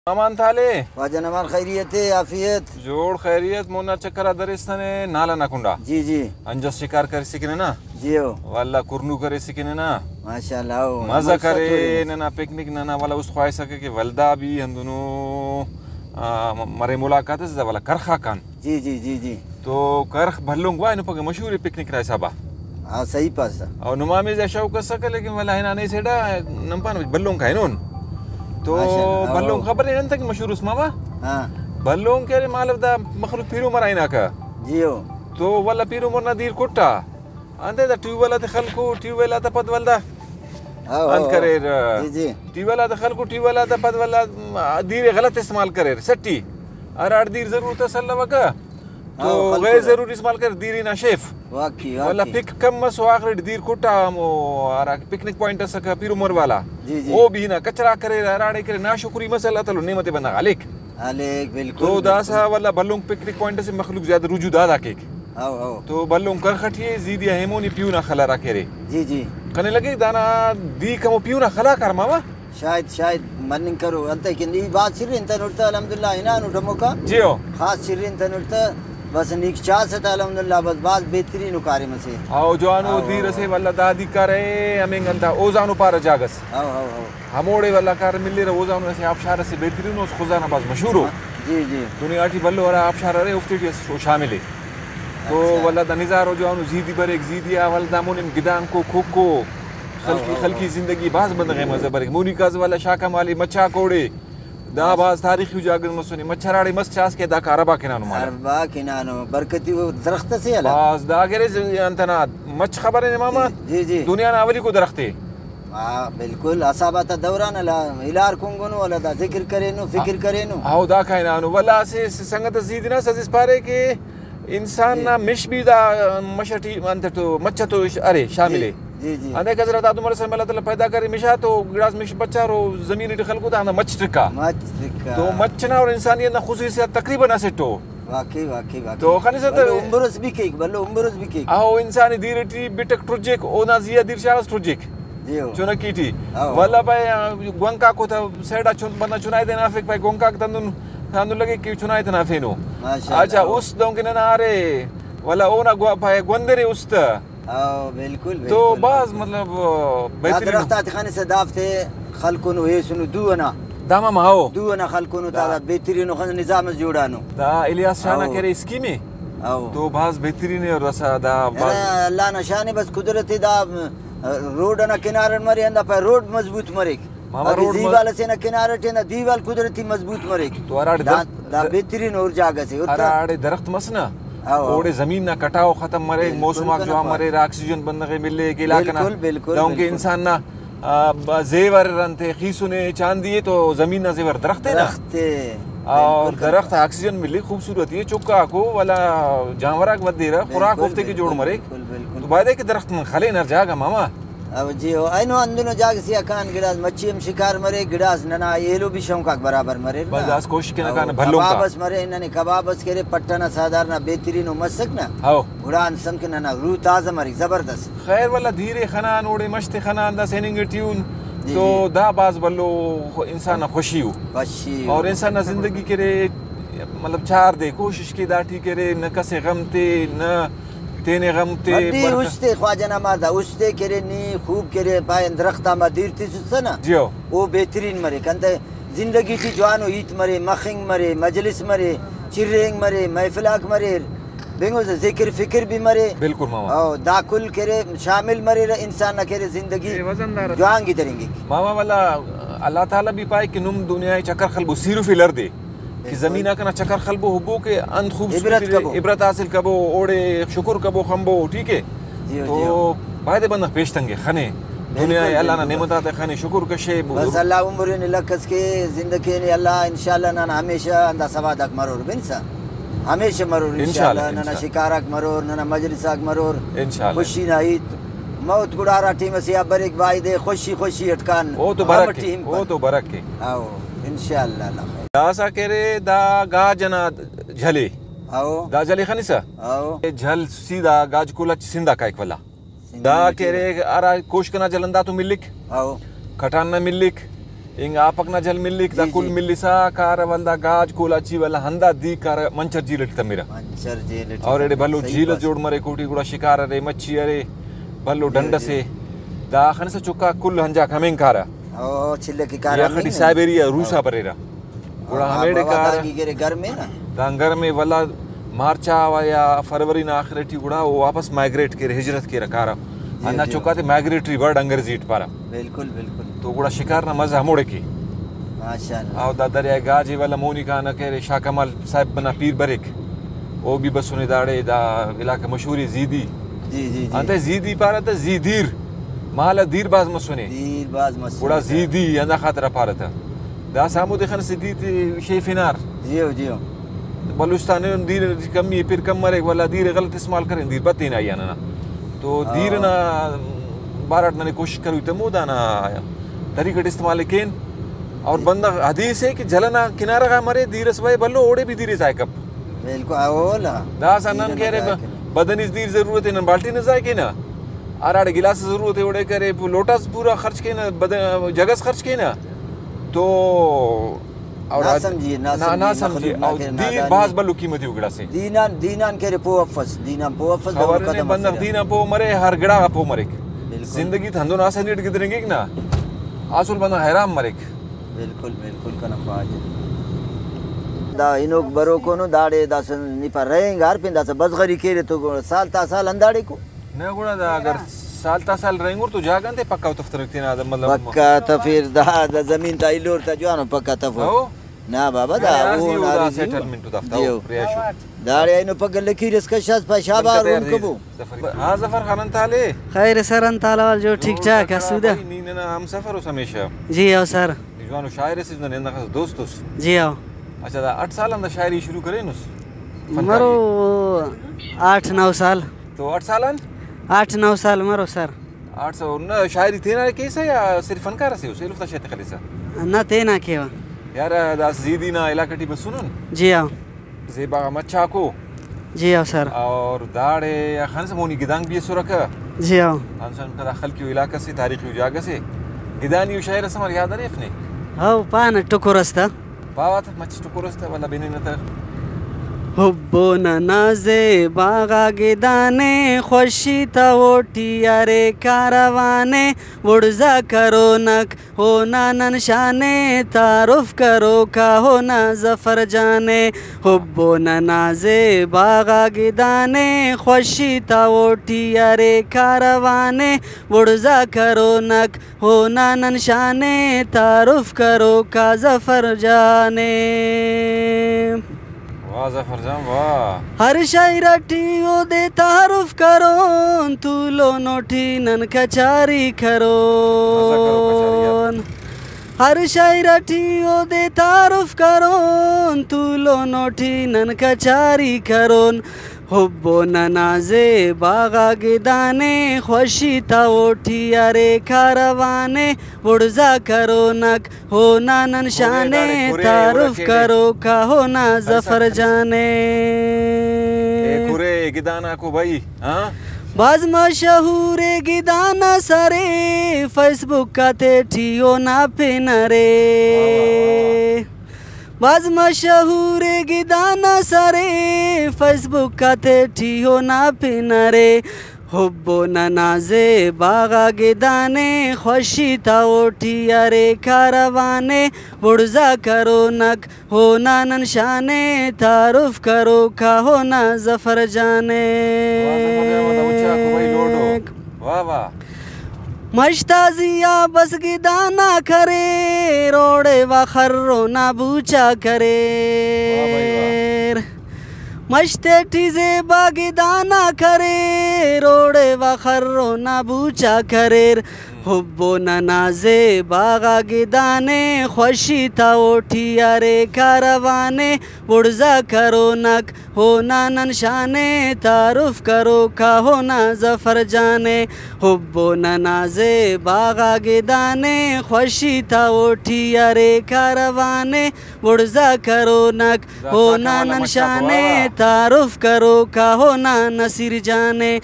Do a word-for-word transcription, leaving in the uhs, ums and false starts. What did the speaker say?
امان تالے۔ واجہ نمان خیریت اے، عافیت۔ جوڑ خیریت، مونا چکر آ دریس ننے نالہ نا کنڈا۔ جی جی۔ انجس شکار کریسے کہ ننا؟ جی ہو۔ واللہ کرنو کریسے کہ ننا؟ ماشاءاللہ، ہو۔ مزہ مزہ کرے تو اے۔ ننا پکنک ننا، والا است خواہسکہ کہ ولدا بھی ہندنو، آ، م-، مرے ملاقات اس دا والا کرخا کان۔ جی جی جی جی۔ تو کرخ بھلونک وا اینو پکہ مشہور اے پکنک نا حسابا۔ ہاں، صحیح پاسہ۔ او نما ہمیزا شوق اسکہ، لیکن ولا ہنا نے سیڈا نم پانہ بھلونک آ ہنون۔ تو ماشاءاللہ، ہاں، بھلونک ہاں۔ خبر اے انت کہ مشہور اس ماما؟ ہاں۔ بھلونک ارے مالو دا مخلوق پیر عمر آ ہناکہ۔ جی ہو۔ تو ولا پیر عمر نا دیر کٹا۔ انتئے دا ٹیوب ویل آتے خلکو، ٹیوب ویل آتا پد ولدا ہاں، ہاں، انت کریر۔ ہاں۔ جی، جی۔ ٹیوب ویل آتے خلکو، ٹیوب ویل آتا پد ولدا دیر ئے غلط استعمال کریر، سٹی۔ ہراڑ دیر ضرورت اس الوکہ، تو ہاں، خلکو غیر ضروری استعمال کریر، دیر ہنا شیف۔ واقعی، ولا واقعی۔ پک کم مس و آخر ٹی دیر کٹا ہمو ہرا پکنک پوائنٹ اسکہ پیر عمر والا۔ جی، جی۔ او بھی ہنا کچرا کریر، ہراڑے کریر، ناشکری مس، اللہ تعالی نعمت بندغ ہلیک۔ ہلیک، بالکل، تو بالکل۔ داسہ ولدا بھلونک پکنک پوائنٹ اسے، مخلوق زیادہ رجوع دادا کیک۔ ہو، ہو۔ تو بھلونک کرخ ٹی اے، زیدی آ ہیمونی پیہن آ خل ہرا کہ ارے۔ جی، جی۔ کنے لگیک دانا دیک ہمو پیہن آ خل آک ار ماما؟ شاید، شاید مننگ کرو۔ انتئے کہ نی بھاز چرین تنٹ تہ الحمدللہ ہنانٹ ہموکا۔ جی ہو۔ خاص چرین تنٹ تہ بس نی چاسہ تہ الحمدللہ بس بھاز بہترین ءُ کاریم اسے۔ ہو جوانو ہو، دیر ہو، اسے ہو۔ ولدا دا دیک کارہ ہمینگ انت اوزانو پارہ جاگہ اس۔ ہو، ہو، ہو۔ ہموڑے ولدا کارہ ملیرہ اوزانو اسہ آبشار اسے بہترین ءُ، خضدار نا بھاز مشہور ءُ۔ جی، جی۔ دنیا ٹی بھلو ہرا آبشار ارے اوفتے ٹی اسہ شامل ءِ۔ تو اچھا۔ ولدا دا نظارہ جوانو زیدی بریک، زیدی آ ولدا مونم گدانکو، کھوکھو، خلقی، ہاں، ہاں، خلقی ہاں۔ زندگی بھاز بندغ ءِ مزہ بریک۔ مونی کاز والا شاہ کمال ءِ، مچھا کوڑے، دا مچ- بھاز تاریخی جاگہ مسنے۔ مچھر آڑے مست چاس کہ داکا عرب آک ہنانو مالو۔ عرب آک ہنانو، برکتی ءُ درخت اسے ہلا۔ بھاز دا اگر انت ئنا مچھ خبر ءِ ماما، جی، جی، جی۔ دنیا نا اولیکو درخت ءِ۔ ہاں، بالکل، حسابات آ دوران ہلا ہلار کنگنو، ہلا دا ذکر کرینو، فکر کرینو۔ ہاو، دا کائنانو۔ ولدا اسہ سنگت اس زی دنا سزس پارے کہ انسان جی۔ نا مش بھی دا مش ٹی، انت تو مچھ تو ش-، ارے، شامل جی، ءِ۔ جی، جی۔ ہندے حضرت آدم علیہ السلام اللہ تعالی پیدا کرے مشا تو گڑاس مش بچار و زمین ٹی خلکو تا ہندا مچھ ٹکا۔ مچھ ٹکا۔ تو مچھ نا اور انسانیت نا خصوصیات تقریباً اسٹ ءُ۔ واقعی، واقعی، واقعی۔ تو خنسہ بھلو تہ عمر اس بھی کیک، بھلو عمر اس بھی کیک۔ ہاو، انسانی دیر ٹی بٹک ٹرجیک، اونا زی آ دیر شاغس ٹرجیک۔ جی ہو۔ چنکی ٹی۔ ہاؤ۔ ولدا پائے، آ، گونک آکو تا سائیڈ آ چن-، بندغ چنائے تینا ہرفک، پائے گونک آک تا ہندن، ہندن لگیک کہ چنائے تینا ہرفینو۔ ماشاءاللہ۔ اچھا، است دہنکہ ننا ارے، ولدا اونا گوا-، پائے گوندرے است۔ ہاؤ، بالکل، تو بالکل، بھاز بالکل۔ مطلب، آ، دا بہترین۔ درخت آتے خنسہ دافتے خلکنو ایسنو دو ئنا۔ دا ماما ہاؤ۔ دو ئنا خلکنو تا دا۔ دا بہترین خن-، نظام اس جوڑانو۔ دا الیاس شاہ نا ہاؤ۔ کہ ارے اسکیم ءِ۔ ہاؤ۔ تو بھاز بہترین ءِ اور داسہ دا بھاز ارے اللہ نا شان ءِ بس قدرت ءِ دا روڈ ئنا کنارہ مرے، ہندا پائے روڈ مضبوط مریک۔ ماما اگہ روڈ دیوال مض- اسے نا کنارہ ٹی ہندا دیوال قدرتی مضبوط مریک۔ تو ہراڑے دا، درخت، دا بہترین اور جاگہ سے، اور تا- ہراڑے درخت مس نا، ہاں، ہاں۔ اوڑے زمین نا کٹاؤ ختم مریک، بالکل موسم آک کنا جوان پاس۔ مریک، آکسیجن بندغ ءِ ملیک، علاقہ نا بالکل، بالکل، دہنکہ بالکل۔ انسان نا، آ، ب-، زیور انتے، خیسنے، چاندی ءِ تو زمین نا زیور درخت ءِ نا۔ درخت ءِ۔ اور بالکل کنا درخت پاس۔ آکسیجن ملیک، خوبصورتی ءِ، چکاکو، ولدا جانور آک ودیرہ، خوراک بالکل، اوفتے کہ جوڑ بالکل، مریک۔ بالکل، بالکل۔ تو باید ءِ کہ درخت نن خلین ہر جاگہ ماما۔ او جی، او اینو ہندنو جاگہ سے آ کان، گڑاس مچھی ہم شکار مریک، گڑاس ننا ایلو بھی شونک آک برابر مریر نا۔ بس داس کوشش کنا او کان بھلونک آ۔ کباب اس مرے، ننے کباب اس کرے، پٹ ئنا ساہدار نا بہترین و مسک نا۔ ہاؤ۔ گڑا انت سمجھ کہ ننا روح تازہ مریک، زبردست۔ خیر ولدا دیر ءِ خنان، اوڑے مش تے خنان، داسہ ہننگ ٹی اُن جی، تو جی۔ دا بھاز بھلو خو-، انسان نا خوشی ءُ۔ خوشی ءُ۔ اور انسان نا زندگی کہ ارے، مطلب چار دے کوشش کے داٹی کہ ارے، نہ کس ءِ غم تے، نہ تینے غم تے، ودی برک-، است ءِ خواجہ نا مار دا، است ءِ کہ ارے نی خوب کہ ارے پائے درخت آ ما دیر تسس تہ نا۔ جی ہو۔ او بہترین مریک۔ انتئے زندگی ٹی جوانو ہیت مرے، مخنگ مرے، مجلس مرے، چرینگ مرے، محفل آک مریر، بنگُس ذکر فکر بھی مرے۔ بالکل ماما۔ او دا کل کہ ارے شامل مریرہ انسان نا کہ ارے زندگی اے وزن دار۔ جوان گدرینگک۔ ماما ولدا اللہ تعالی بھی پائے کہ نم دنیا ءِ چکر خلبو، سیرو فی الارض ءِ۔ کہ بالکل۔ زمین آ کنا چکر خلبو، ہبو کہ انت خوبصورتی عبرت دے، کبو۔ عبرت حاصل کبو، اوڑے شکر کبو، خنبو، ٹھیک ہے؟ جی ہو، تو جی ہو۔ بایدے بندغ پیش تنگے، خنے۔ بالکل، دنیا ءِ اللہ نا بالکل۔ نعمت آتے خنے، شکر کشے۔ بس اللہ عمر نے لکھ اس کے، زندگی نے اللہ، انشاءاللہ ننا ہمیشہ ہندا سواد آک مرور بنسا۔ ہمیشہ مرور انشاءاللہ، انشاءاللہ، ننا انشاءاللہ۔ شکار آک مرور، ننا مجلس آک مرور۔ انشاءاللہ۔ خوشی نا ہیت۔ موت گڑا ہرا ٹیم اسے آ بریک بایدے، خوشی خوشی اٹ کان او تو ہم برک ٹیم او پر۔ تو برک ءِ۔ ہاؤ، انشاءاللہ اللہ خیر۔ داسہ کہ ارے دا گاج ئنا جھل ءِ۔ ہاؤ۔ دا جھل ءِ خنسہ۔ ہاؤ۔ اے جھل سیدھا گاج کل اچ سندھ آ کائک ولدا۔ سندھ دا ٹی کہ ارے ہرا کوشک ئنا جھل ہندا تو ملک۔ ہاؤ۔ کھٹان نا ملک۔ انگا آپک نا جھل ملک، دا جی، کل جی۔ ملسا کارہ، ولدا گاج کولاچی، ولدا ہندا دیک کارہ منچر جھیل ٹی تمرہ۔ منچر جھیل ٹی اور ایڑے تمرہ، بھلو صحیح جھیل اس پاس۔ جوڑ مریک، اوٹی گڑا شکار ارے، مچھی ارے، بھلو جی، ڈنڈ جی۔ اسے۔ دا خنسا چکا کل ہنجاک ہمینگ کارہ۔ او، چلک کارہ یخ ٹی ہمینگ۔ سائبیریا، روسا او۔ بریرہ۔ گڑا ہاں، ہمیڑے بابا، کارہ۔ دا گیگرے گرم ءِ نا۔ دانگ گرم ءِ، ولدا مارچ آ یا فروری نا آخر ٹی گڑا او واپس مائگریٹ کیرہ، ہجرت کیرہ کارہ۔ جی، ہندا جی۔ چکاتے مائگریٹری برڈ انگریزی ٹی پارہ۔ بالکل، بالکل۔ تو گڑا شکار نا مزہ ہموڑے کے۔ ماشاءاللہ۔ او دا دریائے گاج ءِ ولدا مونی کانہ کہ ارے شاہ کمال صاحب نا پیر بریک۔ او بھی بسنے داڑے، دا علاقہ مشہور ءِ زیدی۔ جی، جی، جی۔ انتئے زیدی پارہ تہ زیدیر۔ مالہ دیر بھاز مسنے۔ دیر بھاز مسنے۔ گڑا زیدی ہندا خاطر آ پارہ تہ۔ داسہ ہمودے خن اسہ دیر تے شیف ہنار۔ جیو، جیو۔ بلوچستان ءِ دیر ٹی کمی ءِ، پِر کم مریک، ولدا دیر ءِ غلط استعمال کرین، دیر بتین آئی آ ننا۔ تو ہاں۔ دیر نا بارہ ٹی ننے کوشش کروئی تمو دانا طریقہ ٹی استعمال ءِ کین۔ اور بندغ حدیث ءِ کہ جھل ئنا کنارہ غا مرے، دیر ئس وہے بھلو، اوڑے بھی دیر ءِ ضائع کپ۔ بالکل، اولا۔ داسہ نن دیر کہ ارے نا ضائع کینہ۔ بدنی دیر ضرورت ءِ، نن بالٹی نا ضائع کینہ۔ ہراڑے گلاس ضرورت ءِ، اوڑے کرے، لوٹاس پورا خرچ کینہ، بدن، جگس خرچ کینہ۔ تو اور نا آد-، سمجھی، نا نا، سمجھی نا سمجھی۔ مخلوق نا اور کہ دیر نادانی۔ بھاز بھلو قیمتی ءُ گڑاسے۔ دین آن، دین آن کہ ارے پوہ افس، دین آن پوہ افس، دہنو خبر نے قدم بندغ اسیرہ۔ دین آن پوہ مرے، ہر گڑا غا پوہ مریک۔ بالکل۔ زندگی تہ ہندن آسانی اٹ گدرینگک نا، آسل بندغ حیران مریک۔ بالکل، بالکل کنا خواجہ۔ دا ہنوک بروکونو داڑے داسہ نی پا رہینگار پین داسہ بزغری کیرے تو گڑا سال تا سال ہنداڑے کو۔ نہ گڑا دا اگر سال تا سال رہینگور تو جاگہ انتے پکا او تفترک تینا دا مطلب۔ پکا تفیر دا، دا زمین تا ایلور تا جوانو پکا تفو۔ او؟ نا بابا، دا یعنی عارضی او او دا عارضی او۔ سیٹلمنٹ او دافتا، جیو۔ او، رہائش او۔ داڑے اینو پگہ لکیر اس کشاس پا شابار بنکہ تیار اون کبو۔ ظفر۔ ہاں ظفر خان، انت حال ءِ؟ خیر سر، انت حال احوال جو ٹھیک ٹھاک اس سودہ؟ بھائی، نی ننا ہم سفر اس ہمیشہ۔ جی ہاں سر۔ جوانو شاعر اس، نن ہنداخس دوست اس۔ جی ہاں۔ اچھا، دا اٹ سال آن دا شاعری شروع کرینس؟ فنکاری؟ مرو آٹھ نو سال۔ تو اٹ سال آن؟ آٹھ نو سال مرو سر۔ آٹھ سال۔ نہ، شاعری تینا کیسہ یا صرف فنکار اسے او، ایلوفتا شیئر تے خلیسہ؟ نہ، تینا کیوہ۔ یار، دا زیدی نا علاقہ ٹی بسونن؟ جی ہاں۔ زیبا غا مچ آکو۔ جی ہاں سر۔ اور داڑے خنسا مونی گدانک بھی اسرکہ۔ جی ہاں۔ انسان کدا خلقی علاقہ سے، تاریخی جاگہ سے۔ گدانی و شاعر اسے مر یاد اریف نے؟ ہاؤ، پانہ ٹکر اس تہ۔ پاوہ تہ مچ ٹکر اس تہ، ولدا بننہ تہ۔ حب و ننا زیبا غا گدانے، خوشی تا اوٹی ارے کاروانے، بڑزا کرونک اونا نن شانے، تعارف کروکا اونا ظفر جانے۔ حب و ننا زیبا غا گدانے، خوشی تا اوٹی ارے کاروانے، بڑزا کرونک اونا نن شانے، تعارف کروکا ظفر جانے۔ واہ ظفر جان، واہ۔ ہر شاعر ٹی اودے تعارف کرون، تولون اوٹی نن کچاری کرون۔ مزہ کرو کچاری آ۔ ہر شاعر ٹی اودے تعارف کرون، تولون اوٹی نن کچاری کرون۔ حب و ننا زیبا غا گدانے، خوشی تا اوٹی ارے کاروانے، بڑزا کرونک اونا نن شانے، تعارف کروکا اونا ظفر جانے۔ اے کورے گدان آکو بھائی، ہاں؟ بھاز مشہور گدان اس ارے، فیس بک آتیٹی اونا پن ارے۔ واہ، واہ، واہ۔ بھاز مشہور گدان اس ارے، فیس بک آتیٹی اونا پن ارے۔ حب و ننا زیبا غا گدانے، خوشی تا اوٹی ارے کاروانے، بڑزا کرونک اونا نن شانے، تعارف کروکا اونا ظفر جانے۔ واہ، ظفر جان، واہ، اچاکو بھائی، لوڈو۔ واہ، واہ۔ مش تازی آ بس گدانا کریر، اوڑے وا خرو نا بوچا کریر۔ واہ بھائی واہ۔ مش تیٹی زیبا گدانا کریر، اوڑے وا خرو نا بوچا کریر۔ حب و ننا زیبا غا گدانے، خوشی تا اوٹی ارے کاروانے، بڑزا کرونک اونا نن شانے، تعارف کروکا اونا ظفر جانے۔ حب و ننا زیبا غا گدانے، خوشی تا اوٹی ارے کاروانے، بڑزا کرونک اونا نن شانے، تعارف کروکا اونا نصیر جانے۔